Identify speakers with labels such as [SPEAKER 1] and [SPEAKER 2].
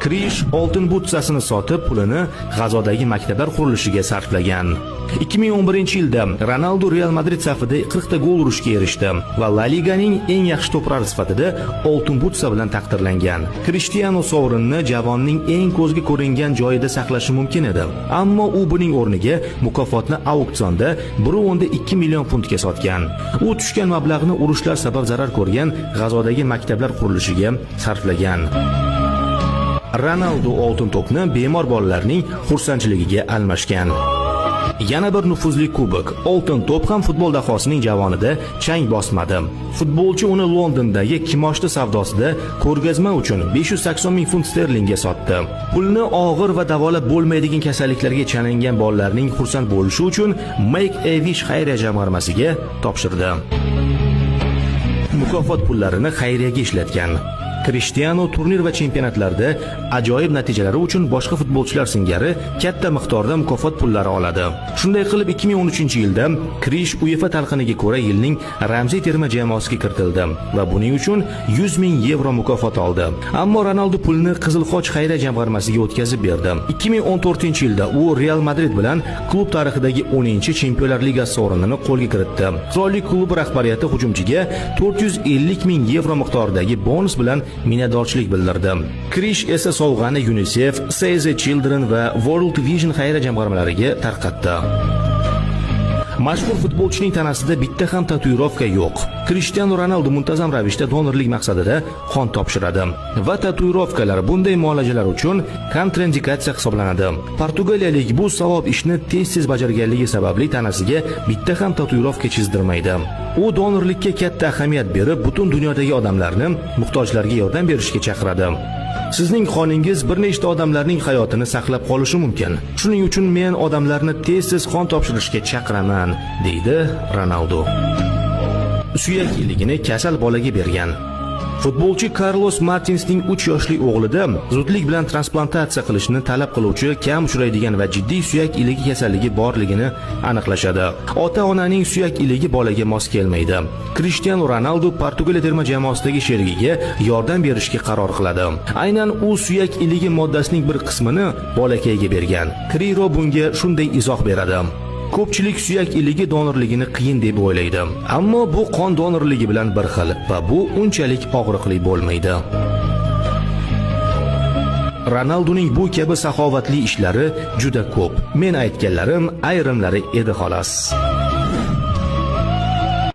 [SPEAKER 1] Krish oltin butsasini sotib, pulini G'azodagi maktablar qurilishiga sarflagan. 2011-yilda Ronaldu Real Madrid safida 40 ta gol urishga erishdi va La Liganing eng yaxshi to'purari sifatida oltin butsa bilan taqdirlangan. Krishtianu sovrinni javonning eng ko'zga ko'ringan joyida saqlashi mumkin edi. Ammo u buning o'rniga mukofotni auksionda 1.2 million funtga sotgan. U tushgan mablag'ni urushlar sabab zarar ko'rgan G'azodagi maktablar qurilishiga sarflagan. Ronaldu oltin to'pni bemor bolalarning xursandchiligiga almashgan. Yana bir nufuzli kubok, oltin to'p ham futbol dahosining javonida chang bosmadi. Futbolchi uni Londondagi kimoshdi savdosida ko'rgazma uchun 580 ming funt sterlingga sotdi. Pulni og'ir va davolab bo'lmaydigan kasalliklarga chalingan bolalarning xursand bo'lishi uchun Make a Wish xayriya jamg'armasiga topshirdi. Mukofot pullarini xayriyaga ishlatgan. Krishtianu turnir va chempionatlarda ajoyib natijalari uchun boshqa futbolchilar singari katta miqdorda mukofot pullari oladi. Shunday qilib, 2013-yilda Krish UEFA talqiniga ko'ra yilning ramziy terma jamoasiga kiritildi va buning uchun 100 ming yevro mukofot oldi. Ammo Ronaldu pulni Qizil Xoch xayriya jamg'armasiga o'tkazib berdi. 2014-yilda u Real Madrid bilan klub tarixidagi 10-Chempionlar Ligasi sovrinini qo'lga kiritdi. Qirollik klubi rahbariyati hujumchiga 450 ming yevro miqdoridagi bonus bilan minnatdorchilik bildirdi. Krish esa sovg'ani UNICEF, Save the Children va World Vision xayriya jamg'armalariga tarqatdi. Mashhur futbolchining tanasida bitta ham tatuirovka yo'q. Krishtianu Ronaldu muntazam ravishda donorlik maqsadida qon topshiradi va tatuirovkalar bunday muolajalar uchun kontraindikatsiya hisoblanadi. Portugaliyalik bu savob ishni tez-tez bajarganligi sababli tanasiga bitta ham tatuirovka chizdirmaydi. U donorlikka katta ahamiyat berib, butun dunyodagi odamlarni muhtojlarga yordam berishga chaqiradi. Sizning qoningiz bir nechta odamlarning hayotini saqlab qolishi mumkin. Shuning uchun men odamlarni tez-tez qon topshirishga chaqiraman, deydi Ronaldu. Suyak iligini kasal bolaga bergan. Futbolchi Karlos Martinsning 3 yoshli o'g'lida zudlik bilan transplantatsiya qilishni talab qiluvchi kam uchraydigan va jiddiy suyak iligi kasalligi borligini aniqlashadi. Ota-onaning suyak iligi bolaga mos kelmaydi. Krishtianu Ronaldu Portugaliya terma jamoasidagi sherigiga yordam berishga qaror qiladi. Aynan u suyak iligi moddasining bir qismini bolakayga bergan. Kriro bunga shunday izoh beradi: Ko'pchilik suyak iligi donorligini qiyin deb o'ylaydi. Ammo bu qon donorligi bilan bir xil va bu unchalik og'riqli bo'lmaydi. Ronalduning bu kabi saxovatli ishlari juda ko'p. Men aytganlarim ayrimlari edi xolos.